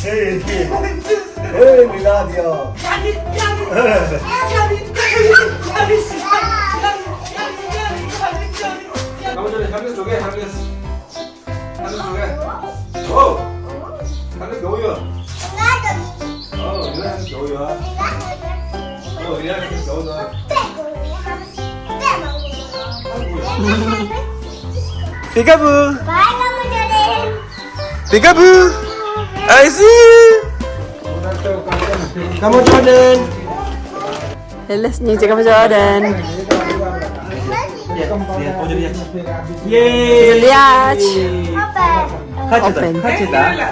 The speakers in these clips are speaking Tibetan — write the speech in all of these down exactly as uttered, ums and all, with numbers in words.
Hey, hey, hey, Miladia. Peekaboo. Peekaboo. I see you. Come on, Jordan. Hey, let's need to come on, Jordan. Yay. Open. Open. Thank you.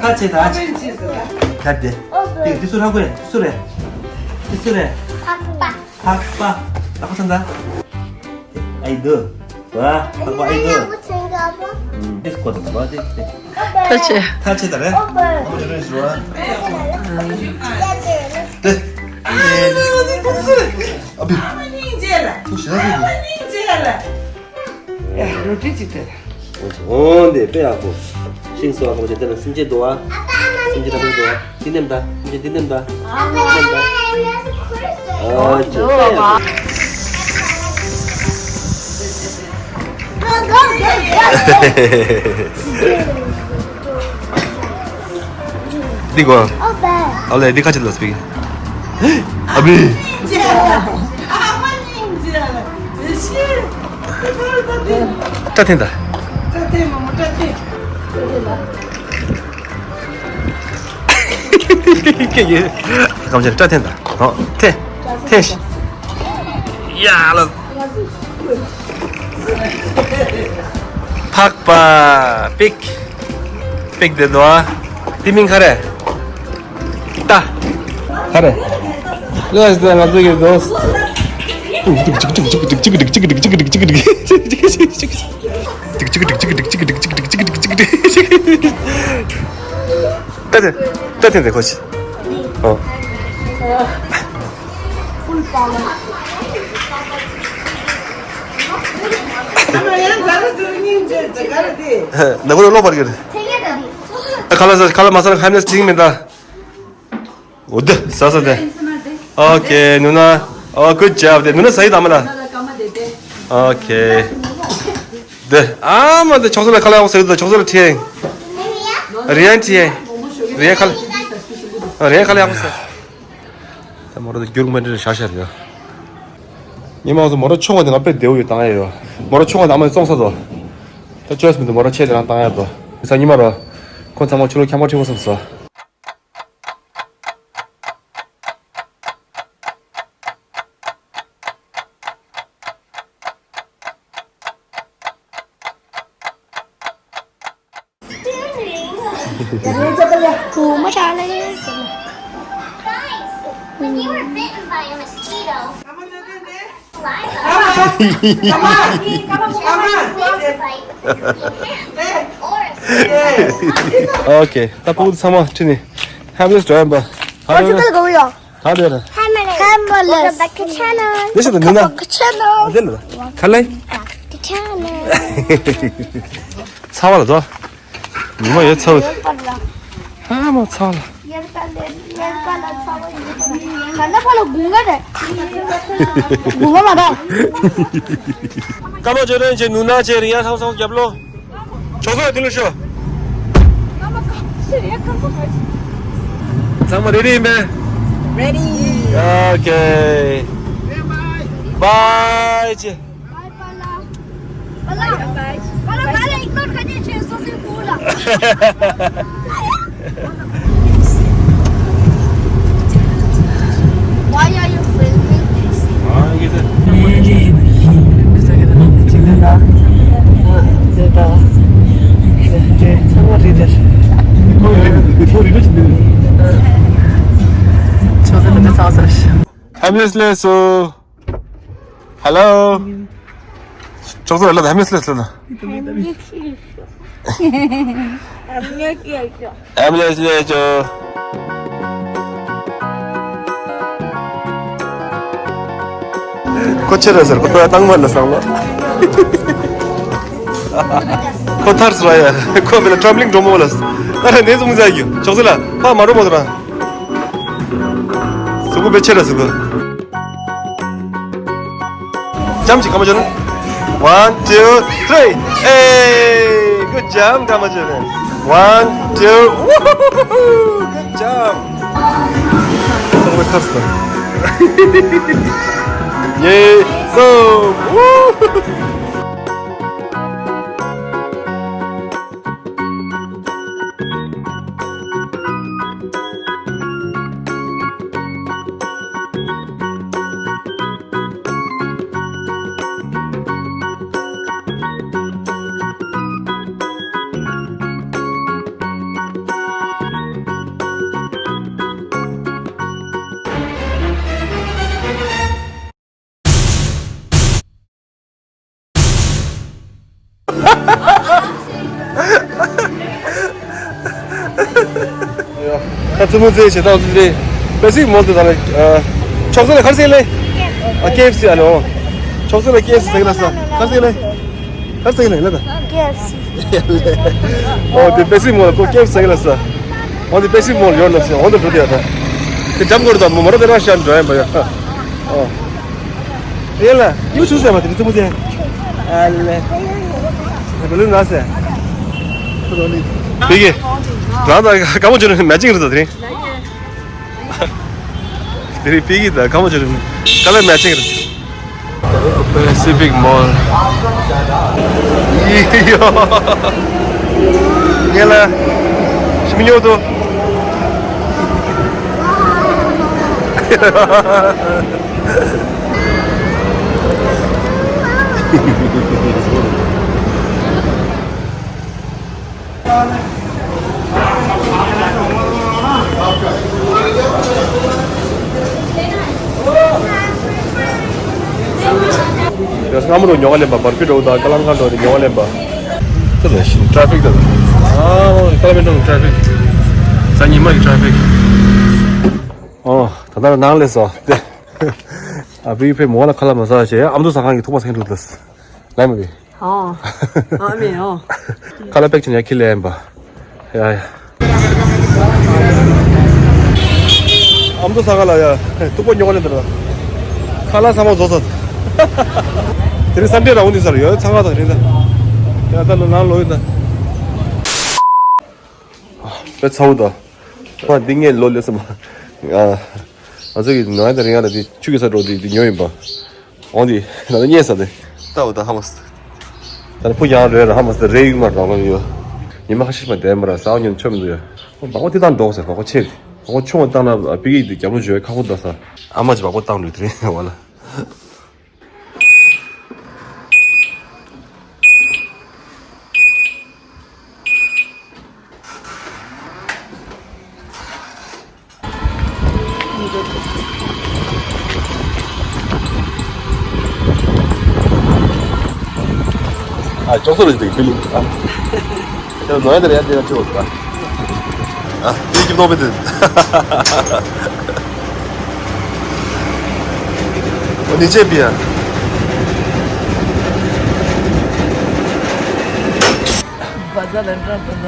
ཁ་ཕྱེ་དང་། ཁ་བདེ། འདི་འདི་སུ་རག་གི་རེད། འདི་སུ་རེད། འདི་སུ་རེད། ཕག་པ། ཕག་པ། ལག་པ་ཚང་ད། ཨའི་འདུག་ཕག་པ་ཨའི་འདུག་ཨུམ། འདི་སུ་གོ་དང་བ་དེ་དེ། ཐ་ཆད། ཐ་ཆད་ད་རེད། ཨོ་ཇོ་རེད་ཟེར་བ། དེ། ཨ་བི། ཐུགས་ཞེ་ས་ཟེར་གི་ཡ། རོ་ཏི་ཅི་ཏེ། འོ་འདི་དཔེ་ཡག་པོ། ཤིང་སོགས་ཨ་ཁོ་ཅན་དེ་ལ་སེམས་ཅན་འདུག་ཨ། སེམས་ཅན་འདྲ་པོ་འདུག་ཨ། འདི་ནེམ་ད། སེམས་ཅན་འདི་ནེམ་ད། འདི་ནེམ་ད། ཨ་ཅོ། འདི་གོ། ཨ་ལེ་འདི་ཁ་ཆེ་ལ་སྤིག་ཨ་བི། སྐྲ་འཐེན་ད། ཁམ་ཆེན་སྐྲ་འཐེན་ད། ཧོ་འཐེན། འཐེན་ཤི། ཡ་ལ། ཕག་པ། པིག་པིག་དེ་འདུག་ཨ། དེ་མིང་ག་རེ། ཏ། ག་རེ། ལོས་ང་ཚོ་གི་དོ། ཏ་ཏེ། ཏ་ཏེ་འདི་ཁོ་ཆི། ཨོ། ནག་པོ་ལོག་པར་གྱུར། ཁ་ལ་ཁ་ལ་མ་ས་ན་ཁ་ནས་ཅིང་མིན་ད། འོ་དེ་ཟ་ས་དེ། ཨོ་ཁེ་ནུ་ན། ཨོ་good job དེ་ནུ་ན་ཟ་ཡི་དམ་ལ། ཨོ་ཁེ། དེ་ཨ་མ་དེ་ཆོག་ས་ལ་ཁ་ལ་ཡག་ཟེར་དུ་ཆོག་ས་ལ་ཁྲིད། རིན་ཁྲིད། རིན་ཁ་ལ། རིན་ཁ་ལ་ཡག་ཟེར། ད་མོ་རོ་དེ་རྒྱུར་མ་འདྲི་ཤ་ཤ་རེད། ཉི་མ་ཚོ་མོ་རོ་ཆུང་བ་དེ་ང་དཔེ་བདེ་བོ་ཡོད་བཏང་ཡ་ཡོད། མོ་རོ་ཆུང་བ་དེ་ཨ་མ་བཙོང་ས་དོ། ད་ཅོས་མི་འདུག་མོ་རོ་ཆེ་དེ་རང་བཏང་ཡ་དོ། ས་ཉི་མ་རོ། ཁོ་ཚང་མ་ཆུ་ལོག་ཁྱམ་པ་ཁྲི་བོ་སོང་སོ། Guys, have you ever bitten by a mosquito? ཨོ་ཁེ། ད་ཕྲུ་གུ་ཚང་མ་ཁྲིད་ནས་ཧེམ་ལེས་འགྲོ་ཡིན་པ། ཧ་ལས་ར། ཧ་ལས་ར། ཧེམ་ལེས། Welcome back to channel. འདི་ཤི་ད་ནི་ན། Welcome back to channel. འདི་ལ། ག་ལེ། Back to channel. ཚ་བ་ལ་དོ། ཉི་མ་ཡོད་ཚ་བ། ཧ་མ་ཚ་བ་ལ། ཡར་ཀ་ལེ་ཡར་ཀ་ལ་ཚ་བ་ཡོད་པ་ལ། ག་ན་ཕ་ལ་དགུང་ག་རེད། དགུང་ག་མ་ར། ཀ་མ་ཇོ་རེན་ཆེ་ནུ་ན་ཆེ་རི་ཡ་ཚ་བ་ཚ་བ་རྒྱབ་ལོ། ཆོག་ས་དེ་ལ་ཤོག་ཚང་མ་རེ་རེ་ཡིན་པས། Ready. Okay. Bye. Why are you filming this? ཚང་ས་ཧེམ་ལེས་ལེས་སོ། Hello. ཅོག་ཙེ་ལ་ཧེམ་ལེས་ལེས་ལ། ཧེམ་ལེས་ལེས་ཅོ། ཁོ་ཆེ་ར་ཟེར་ཁོ་ཏོ་ཡ་བཏང་མ་ལ་སང་ལ། ཁོ་ཐར་སོ་ཡ། ཁོ་བེ་ལ་ཊམ་བི་ལིང་འགྲོ་མོ་ལ། ཨ་ར་ནེ་ཙུང་ཟ་གི། ཅོག་ཙེ་ལ་ཕ་མ་འགྲོ་མོ་ཟ་ར། སུ་གུ་བེ་ཆེ་ར་སུ་གུ། ཇམ་ཅིག་ཀ་མ་ཅོ་ན། One, two, three. Hey, good job, ཀ་མ་ཅོ་ན། One, two, woohoo, good job. ཡེ། སོ། ད་ཙི་མོ་ཙེ་བྱེད་སྟངས་ཙི་ཙེ། པེ་སིག་མོལ་དུ་ད་ལ། ཅོག་ཙེ་ལ་ཁར་སེ་ལེ། ཨ་ཀེ་ཨེཕ་སི་ཨ་ལོ། ཅོག་ཙེ་ལ་ཀེ་ཨེཕ་སི་ཟེར་གི་ལ་ས། ཁར་སེ་ལེ། ཁར་སེ་ལེ་ལ་ད། ཀེ་ཨེཕ་སི། ཨོ་དེ་པེ་སིག་མོལ་ལ་ཁོ་ཀེ་ཨེཕ་སི་ཟེར་གི་ལ་ས། ཨོ་དེ་པེ་སིག་མོལ་ཡོད་ལ་ས། ཨོ་དེ་འགྲོ་དེ་ཡ་ད། དེ་འཇམ་གོར་ད་མོ་མ་ར་དེ་ར་ཤ་འགྲོ་ཡ་འབའ་ཡ། ཨོ། རེད་ལ། ཡུ་ཆུ་ཟེར་བ་དེ་ཙི་མོ་ཟེར། ཨ་ལེ། བེ་ལུ་ན་ཟེར། ཕི་གི། རང་ད་ཀ་མོ་ཅོ་ན་མེ་ཅིང་རེད་ད་དེ་རིང་། དེ་རིང་ཕི་གི་ད་ཀ་མོ་ཅོ་ན་ཀ་ལར་མེ་ཅིང་རེད། Pacific Mall. ཡི་ཡོ། ངེ་ལ་ཤི་མི་ཉོ་དོ། ཡ་སྔ་མོ་རུ་ཉོ་ག་ལེན་པ། བར་ཕི་འགྲོ་དང་ཀ་ལང་ཁང་འགྲོ་དེ་ཉོ་ག་ལེན་པ། ཅི་ལ་ཤིན་ཊ་ར་ཕིག་དང་། ཨ་ཀ་ལ་མེ་འགྲོ་ཊ་ར་ཕིག་ས་ཉི་མ་གི་ཊ་ར་ཕིག་ཨོ་ད་ལྟ་ནང་ལས་སོ་དེ། ཨ་བི་ཕེ་མོ་ལ་ཁ་ལ་མ་ཟ་བྱས་ཨ་མདོ་ས་ཁང་གི་ཐུག་པ་སེང་འགྲོ་དུས། ལན་མ་བི། ཨོ། ཨ་མེ་ཨོ། ཁ་ལ་པེག་ཆེན་ཡ་ཁི་ལེན་པ། ཡ་ཡ། ཨ་མདོ་ས་ཁ་ལ་ཡ་ཐུག་པ་ཉོ་ག་ལེན་དར། ཁ་ལ་ས་མ་བཟོ་ས། དེ་རིང་སན་ཌེ་ར་འོ་འདི་སར་ཡོད་ཚང་ག་དང་རེད་ད། ཡ་ད་ལོ་ནང་ལོ་ཡོད་ད། དཔེ་ཚ་བོ་དང་། ཁོ་འདི་ངས་ལོ་ལས་སམ། ང་ཚོ་གི་ནང་ཡ་དང་རིང་ཡ་ལ་འདི་ཆུ་གི་ས་འགྲོ་འདི་འདི་ཉོ་ཡིན་པ། འོང་འདི་ན་ད་རྙེད་ས་དེ། ལྟ་བ་དང་ཧ་མ་སི། ད་ཕུ་ཡང་རེ་ར་ཧ་མ་སི་རེ་ཡུག་མ་རང་ལ་ཡོད། ཉི་མ་ཁ་ཤས་མ་བསྡད་མ་ར་ས་བ་ཉོན་ཆོ་མི་འདུག་ཡ། བག་བ་དེ་དང་འགྲོགས་ཟེར་བག་བ་ཆེ། བག་བ་ཆུང་བ་བཏང་ན་པི་ཀི་འདི་རྒྱབ་ལོ་བྱོས་ཁ་ཁོ་ད་ས། ཨ་མ་ཅི་བག་བ་བཏང་འདུག་དེ་རིང་བ་ལ། ཨ་ཅོག་སོ་རེ་ཟིག་ཕི་ལི། ཨ་ཅོག་ནོ་ཡ་དེ་རེད་ཡ་དེ་ཡ་ཅོག་ཨ་དེ་ཀིབ་ནོ་བེ་དེ། འོ་ནི་ཅེ་པི་ཡ། བ་ཛ་ལན་ཀྲང་པོ་ཛ།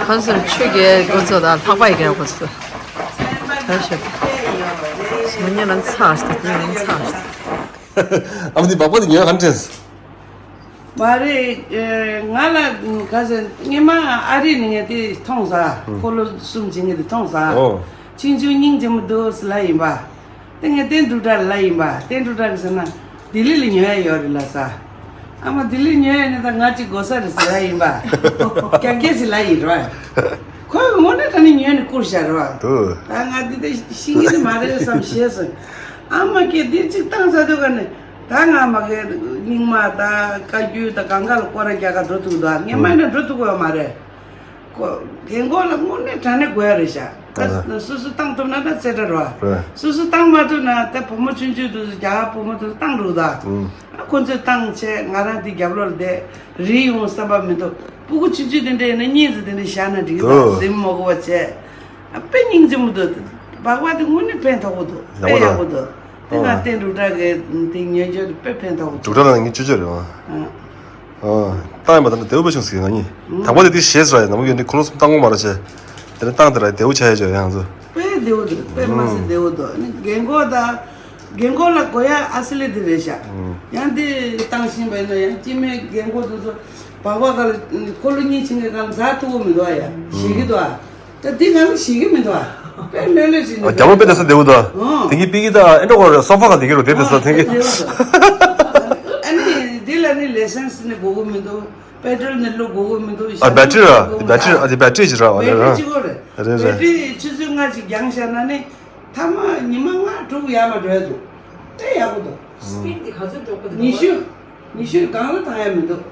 ཁོང་ཚོར་ཆོས་རྒྱལ་འགོ་ཚོགས་དང་ལྷག་པ་ཡི་གེ་འགོ་ཚོགས། ཐར་ཤོད། ཉོ་ཉོ་ལན་ཚ་ཞིག་ཉོ་ལན་ཚ་ཞིག་ཨ་མ་འདི་བག་པ་འདི་ཉོ་ག་འདྲས། མ་རེད། ང་ལ་ག་ཟེར་སྔོན་མ་ཨ་རི་ནས་ངས་དེ་མཐོང་ས། ཁོ་ལོ་གསུམ་ཅིག་ངས་དེ་མཐོང་ས། ཨོ། ཆུང་ཆུང་སྙིང་རྗེ་མོ་འདུག་ཟེར་ལབ་ཡིན་པ། དེ་ངས་བསྟན་འབྲུག་སྒྲ་ལ་ལབ་ཡིན་པ། བསྟན་འབྲུག་སྒྲ་གི་ཟེར་ན་ལྡི་ལི་ལ་ཉོ་ཡ་ཡོད་རེད་ལབ་ས། ཨ་མ་ལྡི་ལི་ཉོས་ནས་ད་ང་གཅིག་དགོས་ས་རེད་ཟེར་ཡ་ཡིན་པ། རྒྱ་སྐད་ཅིག་ལབ་ཡིན་རོ། ཁོས་དངོས་གནས་དྲང་གནས་ཉོས་ནས་བསྐུར་བཞག་རོ། དུ། ད་ང་འདི་འདྲ་ཤེས་ཀྱི་མ་རེད་བསམ་ཤེས་སོང་། ཨ་མ་སྐད་འདི་གཅིག་བཏང་ཚར་དུས་ག་ནས་ད་ང་མ་གི་རྙིང་མ་ད་བཀའ་བརྒྱུད་ད་གང་ག་ལ་སྐོར་ར་རྒྱག་ག་འགྲོ་ཐུབ་འདུག་ངས་མ་ཡིན་ན་འགྲོ་ཐུབ་ཀྱི་ཡོད་མ་རེད། ཁོ་རྒན་གོག་ལ་དངོས་གནས་དྲང་གནས་དགོས་ཡ་རེད་ཤག་ད་ཨ་སོ་སོ་བཏང་ཐུབ་ན་ད་རྩེ་གྲ་རོ། རེད། སོ་སོ་བཏང་མ་ཐུབ་ན་ད་བུ་མོ་ཆུང་ཆུང་དུ་རྒྱ་གར་བུ་མོ་དུ་བཏང་འགྲོ་ད། ཨུ། ཁོ་ཚོས་བཏང་བྱས་ང་རང་དེ་རྒྱབ་ལོགས་ལ་བསྡད་རིལ་ཡོང་བསམ་པ་མི་འདུག་སྤུ་གུ་ཆུང་ཆུང་དེ་འདྲ་ཡིན་ན་གཉིས་ཙམ་དེ་འདྲ་བཞག་ན་འགྲིག་གི་འདུག་ཨུ། གཟིམ་མོ་གོ་བ་བྱས། དཔེ་སྙིང་རྗེ་མོ་འདུག་སྦག་སྦག་དེ་དངོས་གནས་ཕན་ཐོགས་པོ་འདུག་ཡག་པོ་དཔེ་ཡག་པོ་འདུག་དེ་ང་ཨ་བསྟན་འབྲུག་གྲགས་ཀྱི་དེ་ཉོས་བྱས་དཔེ་ཕན་ཐོགས་པོ་འདུག་འབྲུག་གྲགས་ལ་ངས་བཅོས་བཅོས་རེད་བ། ཨ། ཨ། བཏང་ཡོད་པ་ད་ནི་བདེ་བོ་དཔེ་བྱུང་ཟེར་ང་གཉིས། ཨུ། དང་པོ་དེ་དེ་ཞེས་ཟེར་ཡ་ནམ་རྒྱུན་དེ་ཁོ་ལོ་གསུམ་བཏང་ངོ་མ་ར་བྱས། དེ་ནས་བཏང་དེ་ར་བདེ་བོ་ཆགས་ཡ་བྱས་ཡང་ཚོ། དཔེ་བདེ་བོ་འདུག་དཔེ་མ་ཟད་བདེ་བོ་འདུག་ཨ་ནི་རྒན་གོག་དང་། རྒན་གོག་ལ་དགོས་ཡ་ཨ་སི་ལི་དེ་རེད་ཤག་ཨུ། ཡང་དེ་བཏང་བཞིན་པ་ཡིན་ན་ཡང་སྐྱེ་དམན་རྒན་གོག་དེ་ཚོ་སྦག་སྦག་ག་ལ་ཁོ་ལོ་གཉིས་ཕྱིན་གི་ག་ལ་ཟ་ཐུབ་གོ་མི་འདུག་ཨ་ཡ་ཞེད་ཀྱི་འདུག་ཨ། ད་འདི་གང་ཞིག་གི་མི་འདུག་ཨ། དཔེ་ལྷོད་ལྷོད་ཞིག་ཨ། འདུག་རྒྱ་མོ་དཔེ་བདེ་ས་བདེ་བོ་འདུག་ཨོ། དེང་གི་པི་ཀི་ད་ཨེ་འདྲ་གོ་རེད་སོ་ཕ་ག་བསྡད་ཀྱི་རོ་དེ་བདེ་ས་དེང་གི་ཨ་ནི་འདི་ལ་ནི་ལེ་སན་སི་ནི་དགོས་གི་མི་འདུག་པེ་ཏྲོལ་ནི་བླུག་དགོས་གི་མི་འདུག་ཨ། བེ་ཏྲི་ར་བེ་ཏྲི་ཨ། དེ་བེ་ཏྲི་ཅིག་ར་བ་བེ་ཏྲི་ཅིག་གོ་རེད། རེད་རེད། བེ་ཏྲི་ཆུ་ཚོད་ལྔ་ཅིག་རྒྱང་བཞག་ན་ནི་མཐའ་མ་ཉི་མ་ལྔ་དྲུག་ཡར་མར་འགྲོ་ཡ་འདུག་དཔེ་ཡག་པོ་འདུག་སི་པིཌ་འདི་ག་ཚོད་འགྲོ་གི་འདུག་ཉི་ཤུ། ཉི་ཤུ་སྒང་ལ་བཏང་ཡ་མི་འདུག་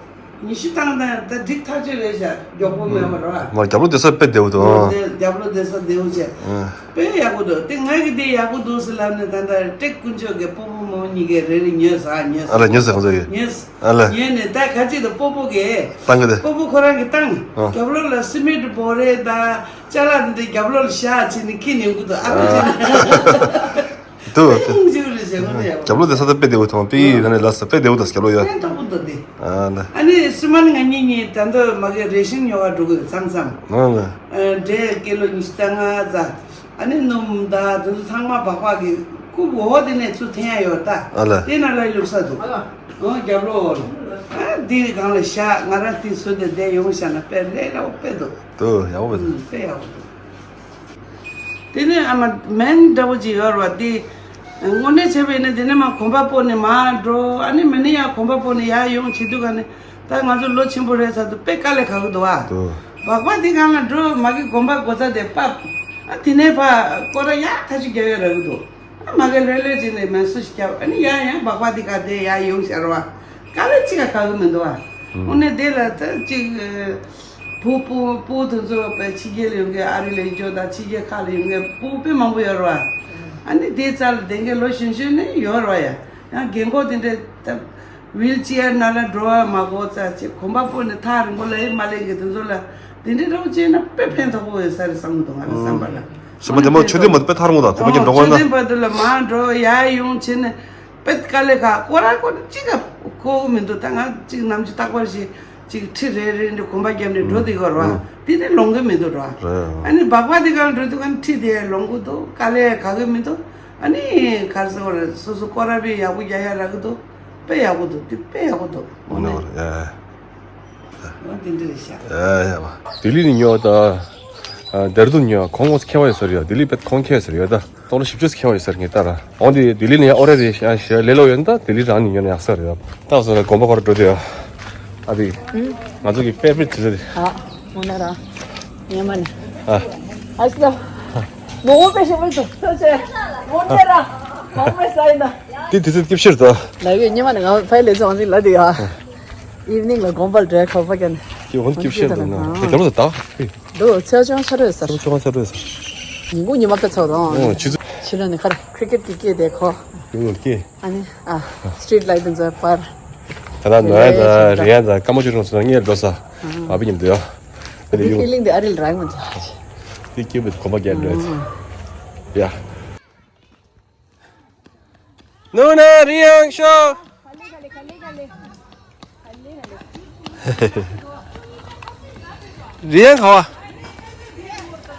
ཉི་ཤུ་བཏང་ན་ད་འགྲིག་ཐག་ཆོད་རེད་ཤག་མགྱོགས་པོ་མེད་པ་རེད་བ། མ་རྒྱབ་ལོགས་བསྡད་ས་དཔེ་བདེ་བོ་འདུག་ཨ། དེ་རྒྱབ་ལོགས་བསྡད་ས་བདེ་བོ་བྱས། ཨ། དཔེ་ཡག་པོ་འདུག་དེ་ང་གི་དེ་ཡག་པོ་འདུག་ཟེར་ལབ་ནས་ད་ལྟ་ཀྲེག་དཀོན་མཆོག་གི་སྤོ་བོ་མོ་གཉིས་ཀས་རེ་རེ་ཉོས་ཟ་ཉོས་ཟ། ཨ་ལ་ཉོས་ཟ་ཁོང་ཚོ་གིས། ཉོས་ཟ། ཨ་ལ། ཉོས་ནས་ད་ག་ཅིག་ད་སྤོ་བོ་གིས། བཏང་གི་དེ། སྤོ་བོ་ཁོ་རང་གིས་བཏང་། ཨ། རྒྱབ་ལོགས་ལ་སི་མེད་བོ་རེ་དང་ཅ་ལག་དེ་འདྲ་རྒྱབ་ལོགས་ལ་བཞག་བྱས་ནས་ཁྱེར་ནས་འགྲོ་འདུག་ཨ་ཁུ་ཅིག་ནས། འདུག་དེ་ཡིན་ཅིག་རེད་ཟེར་གོ་ནས་ཡག་པོ། རྒྱབ་ལོགས་བསྡད་ས་ད་དཔེ་བདེ་བོ་མཐོང་པི་ཡི་ད་ནས་ལ་ས་དཔེ་བདེ་བོ་ད་སྐྱབས་ལོ་ཡ། ཕན་ཐོགས་པོ་འདུག་དེ། ཨ་ལ། ཨ་ནི་སི་མ་ནི་ང་གཉིས་གཉིས་ད་འདོད་མ་གི་རེ་ཤིང་ཉོ་བ་འགྲོ་གི་མཚམས་མཚམས། ཨ་ལ། འབྲས་ཀི་ལོ་ཉི་ཤུ་རྩ་ལྔ་ཙམ། ཨ་ནི་སྣུམ་དང་དེ་ཚོ་ཚང་མ་སྦག་སྦག་གི་རྐུབ་འོག་དེ་ནས་ཚུར་འཐེན་ཡ་ཡོད་ད། ཨ་ལ། དེ་ན་ལ་བླུགས་ས་འདུག་ཨ་རྒྱབ་ལོགས་འོག་ལ། ཨ་འདི་སྒང་ལ་བཞག་ང་རང་དེ་བཟོས་ཏེ་བསྡད་ཡོང་བཞག་ན་དཔེ་ལས་སླ་པོ་དཔེ་འདུག་འདུག་ཡག་པོ་འདུག་དཔེ་ཡག་པོ་འདུག་དེ་ནས་ཨ་མ་མེན་འདྲ་བོ་ཅིག་ཡོད་རེད་བ་དེ། དངོས་གནས་བྱས་པ་ཡིན་ན་དེ་ནས་མ་གོམ་པ་སྤོ་ནས་མར་འགྲོ་ཨ་ནི་མི་ནི་ཡང་གོམ་པ་སྤོ་ནས་ཡར་ཡོང་བྱེད་དུས་ག་ནས་ད་ང་ཚོ་ལོ་ཆེན་པོ་རེད་ཚར་དུས་དཔེ་དཀའ་ལས་ཁག་གི་འདུག་ཨ། འདུག་སྦག་སྦག་དེ་སྒང་ལ་འགྲོ་མ་གི་གོམ་པ་སྒོ་རྩ་དེ་ཕབ། ཨ་དེ་ནས་ཕར་སྐོར་ར་ཡག་ཐག་ཆོད་རྒྱག་ཡོད་ར་གི་འདུག་ཨ་མ་གི་ལྷོད་ལྷོད་བྱས་ནས་མེ་སུ་ཞིག་རྒྱབ་ཨ་ནི་ཡང་ཡང་སྦག་སྦག་དེ་ག་དེ་ཡར་ཡོང་བྱ་ར་བ། དཀའ་ལས་ཅི་ག་ཁག་གི་མི་འདུག་ཨ། དངོས་གནས་དེ་ལ་ད་ཅིག་བུ་སྤུ་སྤུ་དེ་ཚོ་དཔེ་ཕྱི་རྒྱལ་ལ་ཡོང་མཁན་ཨ་རི་ལ་ཡོད་ཅོག་དང་ཕྱི་རྒྱལ་ཁག་ལ་ཡོང་མཁན་སྤུ་དཔེ་མང་པོ་ཡོད་རེད་བ། ཨ་ནི་དེའི་རྩ་ལ་བསྡད་མཁན་ལོ་གཞོན་གཞོན་ནས་ཡོད་རེད་བ་ཡ། ཡང་རྒན་གོག་དེ་འདྲས་ད་ཝིལ་ཅེར་ནང་ལ་འགྲོ་བ་མ་དགོས་ཙང་ཅིག་གོམ་པ་སྤོ་ནས་ཐག་རིང་པོ་ལ་ཡི་མ་ལེན་གི་དེ་ཚོ་ལ་དེ་འདྲས་འདྲ་པོ་བྱས་ན་དཔེ་ཕན་ཐོགས་པོ་ཡོད་ས་རེད་བསམ་གི་འདུག་ང་ལ་བསམ་པ་ལ། ཞོགས་པ་དེ་མོ་མཆོད་རྟེན་མ་དཔེ་ཐག་རིང་པོ་དང་དེ་མོ་ཅིག་འགྲོ་དགོས་ན། མཆོད་རྟེན་བར་དུ་ལ་མར་འགྲོ་ཡར་ཡོང་བྱས་ནས། དཔེ་དཀའ་ལས་ཁག་སྐོར་ར་སྐོར་གཅིག་ག་གོ་གི་མི་འདུག་ད་ང་གཅིག་ནམ་གཅིག་རྟག་པར་ཞིག་གཅིག་ཁྲི་རེ་རེ་འདྲ་གོམ་པ་བརྒྱབ་ནས་འགྲོ་དེ་གོ་ར་བ་དེ་དེ་ལོང་གི་མི་འདུག་ར། ཨ་ནི་སྦག་སྦག་དེ་ག་ལ་འགྲོ་དུས་ག་ནི་ཁྲི་དེ་ལོང་གི་འདུག་དཀའ་ལས་ཁག་གི་མི་འདུག་ཨ་ནི་ག་རེ་ཟེར་བ་རེད་སོ་སོ་སྐོར་ར་བས་ཡག་པོ་རྒྱག་ཡ་རག་གི་འདུག་དཔེ་ཡག་པོ་འདུག་དེ་དཔེ་ཡག་པོ་འདུག་དངོས་གནས། འོ་དེ་འདྲ་རེད་ཤག་ཨ་ཡ་བ། ལྡི་ལི་ནས་ཉོ་ད། ཨ་ལྡེ་ར་ལྡུན་ཉོ་གོང་ངོས་ཁེ་བ་ཡོད་ས་རེད་ཡ། ལྡི་ལི་བེད་གོང་ཁེ་བ་ཡོད་ས་རེད་ཡ་ད། སྟོང་ལོ་བཞི་བཅུ་ཁེ་བ་ཡོད་ས་རེད་ངས་ལྟ་ར། འོང་དེ་ལྡི་ལི་ནས་ཡ་ཨོ་རེད་རེད་ཡ་ཞེ་ལེ་ལོ་ཡོད་ན་ད་ལྡི་ལི་རང་ནས་ཉོ་ན་ཡག་ས་རེད་ཡ། ད་སོ་ལ་དགོན་པ་ཁོ་ར་འགྲོ་དུས་ཡ། ཨ་དེ། ང་ཚོ་གི་ཕེ་ཝ་རི་ཊི་དེ་ཚོ་རེད། ཨ་འོ་ན་ར། ཉི་མ་ནས། ཨ། ཨ་སི་ད། མོ་བོ་པེ་ཤ་མི་ཐུབ་ཐུབ་ཆེ། མོ་ཆེ་ར། མོ་པེ་ས་ཡིན་ད། དེ་དུས་ཚོད་སྐྱིད་ཤེར་དོ། ལ་ཡོད་ཉི་མ་ནས་ང་ཕའི་ལེ་ཚོ་ཨང་ཟིག་ལ་དེ་ཡ། ཨིབ་ནིང་ལ་དགོན་པ་ལ་འགྲོ་ཁ་པ་ཀན། དེ་འོན་སྐྱིད་ཤེར་དོ་ན། དེ་རོ་ད། དུ་ཚེ་ཆུང་ཆ་རོས་སར། ཆུང་ཆ་རོས་སར། ཉིན་གུང་ཉི་མ་ཀ་ཚོ་དང་། ཨོ་ཆུ་ཚོད། ཕྱི་ལོ་ནས་ཁར་ཁྲི་ཀེད་ཀྱི་སྐད་དེ་ཁོ། ཡོང་ཡོང་སྐད། ཨ་ནི་ཨ་སི་ཊི་རིཊ་ལའིཊ་འཛར་པར། ད་ལ་ནོ་ཡ་ད་རི་ཡ་ད་ཀ་མ་ཆུ་རོང་སོང་ངེར་འགྲོ་ས། ཨ་བི་ཉིམ་དུ་ཡོ། དེ་ལ་ཡོང་། ཕི་ལིང་དེ་ཨ་རི་ལ་རག་མི་འདུག་དེ་སྐྱེས་བུ་གོམ་པ་རྒྱག་འགྲོ་ཡ། ཡ། ནུ་ན་རི་ཡང་ཤོ། རི་ཡང་ཁ་བ།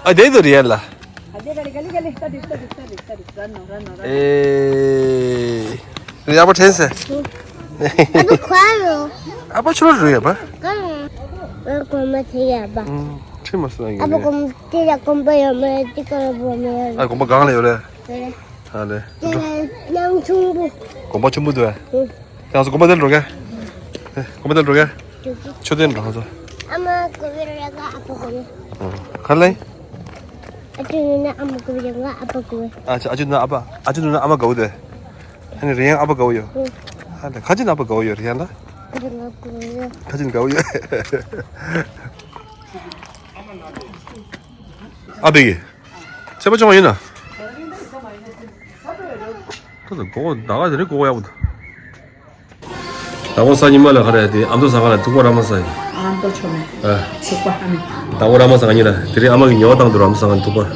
ཨ་དེ་དུ་རི་ཡང་ལ། ཨེ། རི་ཡང་པ་ཕྲན་སེ། ཨ་པ་ཁ་རོ། ཨ་པ་ཆུ་རུ་ཡ་པ། ཁ་རོ། ཨ་གོ་མ་ཐེ་ཡ་པ། ཁྲི་མ་སོང་ཡ། ཨ་པ་གོམ་ཏི་ཡ་གོམ་པ་ཡ་མ་ཡ་ཏི་ཀ་ར་བོ་མ་ཡ། ཨ་གོམ་པ་གང་ལ་ཡོད་རེད། ཨ་ལེ། དེ་ལ་ནང་ཆུང་པོ། དགོན་པ་ཆུང་པོ་འདུག་ཨ། ཡང་སོ་དགོན་པ་དེར་འགྲོ་ག་ཨེ། གོམ་པ་དང་འགྲོ་ག་ཆུ་དེ་འགྲོ་ཧ་ཚོ། ཨ་མ་གོ་བེ་ར་ག་ཨ་ཕ་གོ་ནི། ཨ། ག་ལེ། ཨ་ཅུ་ནུ་ན་ཨ་མ་གོ་བེ་ར་ག་ཨ་ཕ་གོ་བེ། ཨ་ཅུ་ཨ་ཅུ་ནུ་ཨ་ཕ། ཨ་ཅུ་ནུ་ན་ཨ་མ་ག་བུ་དེ། ཨ་ནི་རི་ཡང་ཨ་ཕ་ག་བུ་ཡོ། ཨ་ལེ། ཁ་ཅིན་ཨ་ཕ་ག་བུ་ཡོ་རི་ཡང་ད། ཨ་ཅུ་ན་གོ་བེ་ཡོ། ཁ་ཅིན་ག་བུ་ཡོ། ཨ་བི་གི། ཚེ་པ་ཅོང་ཡིན་ན། ད་ད་གོ་ད་ག་དེ་རེ་གོ་ཡག་པོ་ད། ད་གོ་ས་ཉི་མ་ལ་ག་རེ་དེ་ཨ་མདོ་ས་ག་ལ་ཐུག་པ་ར་མ་ས་ཡིན། ཨ་མདོ་ཆོ་མེ། ཨ། ཐུག་པ་ཨ་མེ། ད་གོ་ར་མ་ས་ག་ཉི་ལ་དེ་རེ་ཨ་མ་གི་ཉོ་བ་བཏང་དུ་ར་མ་ས་ག་ཐུག་པ།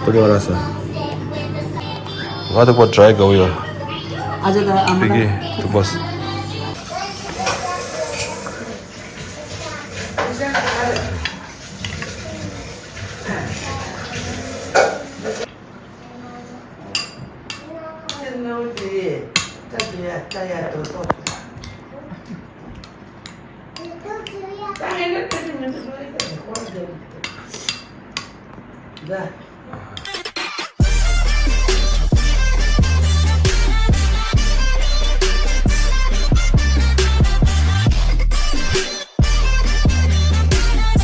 ཐུག་པ་ར་ས། ང་ཐུག་པ་ཌ་རའི་ག་བུ་ཡོ། ཨ་ཅག་ད་ཨ་མ་ད། ཐུག་པ།